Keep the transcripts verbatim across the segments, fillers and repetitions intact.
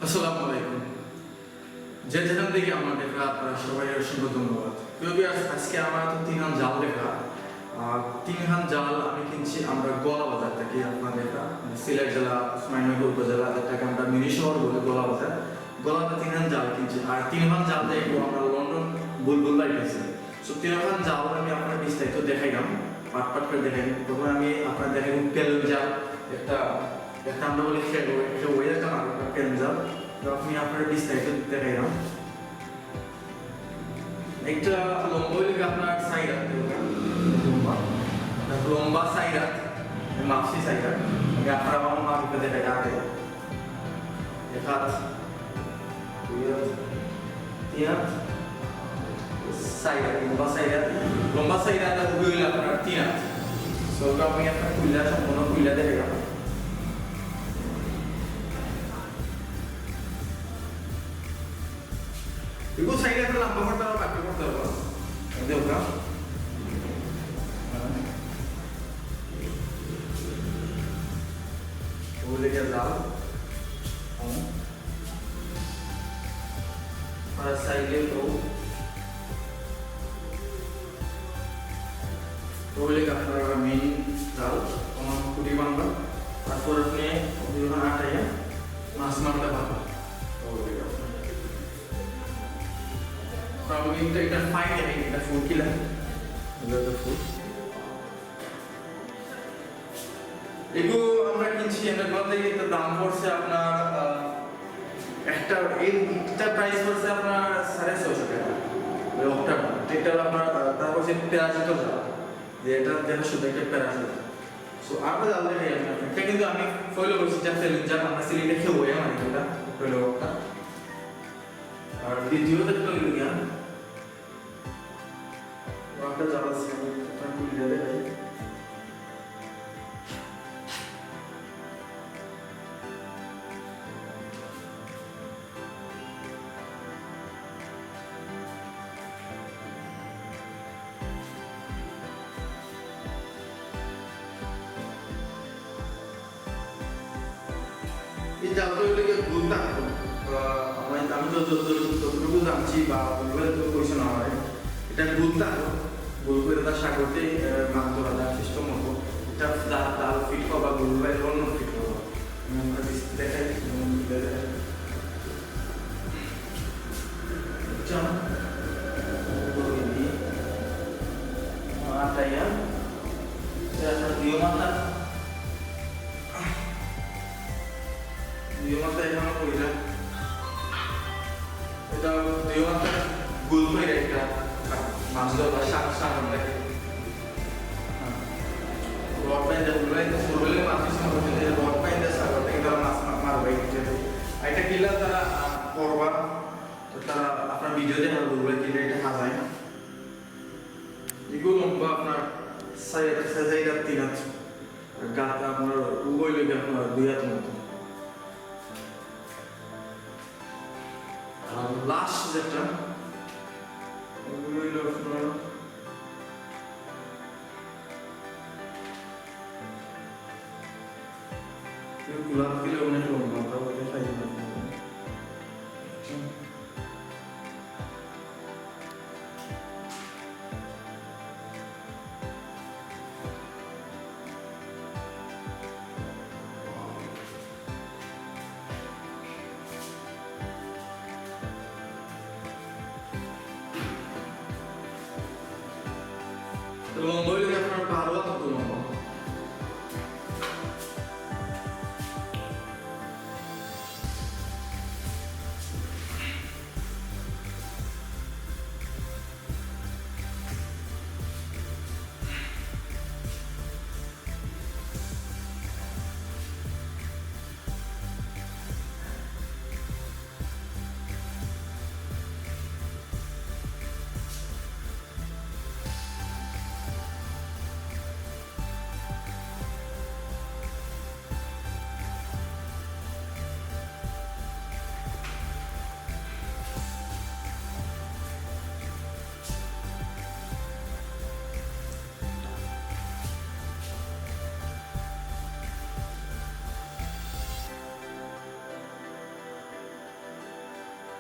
আসসালামু আলাইকুম। যে যেখান থেকে আমার দেখা, আপনারা সবাই অসংখ্য ধন্যবাদ। প্রিয় viewers, আজকে আমরা তো তিনহান জাল দেখা, আর তিনহান জাল আমি কিনছি আমরা গোয়ালা বাজার থেকে। আপনারা দেখা, সিলেট জেলা, ওসমানীনগর উপজেলা, যেটাকে আমরা মিনি শহর বলি, গোয়ালা বাজার। গোয়ালাতে তিনহান জাল কিনছি, আর তিনহান জাল দেখবো আমরা লন্ডন বুলবুল ভাই গেছে। So, তিনহান জাল আমি আপনার বিস্তারিত দেখাইলাম, পাট পাট করে দেখাই। তখন আমি আপনার দেখাই পেলন জাল, একটা, একটা আমরা বলি খেলো, একটা ওই একটা মারো, একটা পেলন জাল। তো আপনি আপনার বিস্তারিত দেখাইলাম। একটা লম্বা হইলে কি আপনার চাইর হাত, লম্বা, লম্বা চাইর হাত, আমি মাপছি চাইর হাত। আমি আপনার আমার মাপ করে দেখাই আগে। এক হাত, দুই হাত, তিন হাত, চাইর হাত, লম্বা চাইর হাত, লম্বা চাইর হাত আর উবে হইলে আপনার তিন হাত। So, ওটা আমি একটা খুইলা, সম্পূর্ণ খুইলা দেখাইলাম। এগুলো সাইডে একটা লম্বা করতে হবে, বাকি করতে হবে। এই যে ওটা। ওই দিকে যাও। হুম। আর সাইডে তো। ওই দিকে আপনারা মেইন যাও, আমার খুঁটি বান্ধা। তারপর আপনি ওই ওখানে আটাইয়া মাছ মারতে পারবেন। ওই দিকে আপনারা। তো আমি একটা, একটা ফাইন দেখি, একটা ফুল কিলা। এটা তো ফুল। এগুলো আমরা কিনছি, এটার মধ্যে কিন্তু দাম পড়ছে আপনার, আহ, একটা, এই, একটা প্রাইস পড়ছে আপনার সাড়ে ছয়শো টাকা। ওই অক্টার, এটা আপনার, আহ, দাম পড়ছে তেরোশো টাকা। যে এটা, যেটা শুধু একটা প্যারাশুট। So, আমরা জানলে এই আমরা, এটা কিন্তু আমি ফলো করছি, যা চ্যালেঞ্জ, যা আমরা সিলেটে খেয়ে বই আমার এটা ফলো অক্টা। আর দ্বিতীয় একটা হইল গিয়া, একটা জাল আছে, আমি একটা খুলে দেখাই। এই জালটা হইলে গিয়ে গোল থাকতো। আহ, আমি, আমি তো যত, যতটুকু জানছি বা ওইভাবে তো কইছে না আমারে, এটা গোল থাকতো, গোল করে তার সাগরতে, আহ, মাছ ধরা যায় সিস্টেম মতো। এটা জাল, জাল ফিট হবা, গোল ভাই অন্য ফিট হবা। আমি আপনাকে দেখাই, আমি দেখাই। আচ্ছা, আটাইয়া, এটা আপনার দুই মাথা। দুই মাথা এখানে পড়ে যায়। এটা দুই মাথা গোল করে একটা মাছ ধরবা, সাত, সাত ঘন্টা। রড বাইন্ধা, ফুল বাইন্ধা, ফুল বাইন্ধা মাছ বেশি মাছ ধরতে, রড বাইন্ধা, সাত ঘন্টা কিন্তু মাছ মা-, মারবা এই ভিতরে। আর এটা কিলা তারা, আহ, করবা, তো তারা আপনার ভিডিও দেখা বলবে কিলা এটা হাজায়। এগুলো লম্বা আপনার সাড়ে, সাড়ে চার হাত, তিন হাত। গাতা আপনার উভয় লেগে আপনার দুই হাত মতো। আর লাস্ট যেটা, ওগুলো হইলো আপনার এই গোলাপ দিলে অনেক লম্বা, তাও এটা খাই না। তো লম্বা হইলে কি আপনার বারো হাত মতো লম্বা।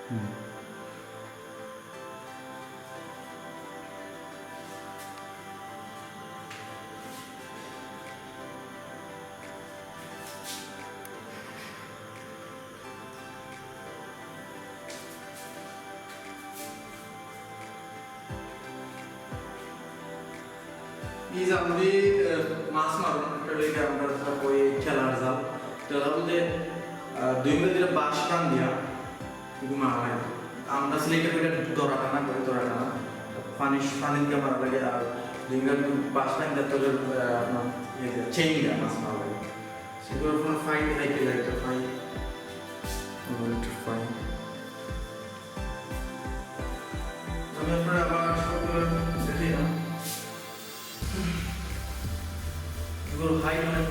ই জাল দি, আহ, মাছ মারুন, একটা লইকে আমরা যেটা কই ঠেলার জাল। ঠেলা বলতে, আহ, দুই মিনিট দিলে বাঁশ টান দিয়া, কিন্তু মারা হয় না। আমরা সিলেটে কইলে দড়া টানা করি, দড়া টানা। পানি, পানির দিয়ে মারা লাগে, আর দুই মিনিট বাঁশ টান দিয়া তোদের, আহ, আপনার ইয়ে দিয়া, চেইন দিয়া মাছ মারা লাগে। সেগুলো আপনার ফাইন দেখাই গেলে একটা ফাইন। একটা ফাইন। আমি আপনার আবার সবগুলো দেখি না। এগুলো হাই মানে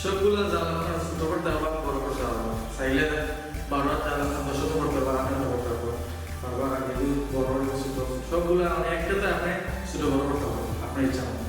সবগুলা জাল আপনার ছোট করতে পারবা, বড় করতে পারবা। চাইলে বারো জাল আপনার দশ করতে পারবা, আট করতে পারবা। বারবার আগে দুই বড় করতে পারবা। সবগুলা মানে একটাতে আপনি ছোট বড় করতে পারবেন, আপনার ইচ্ছা মতো।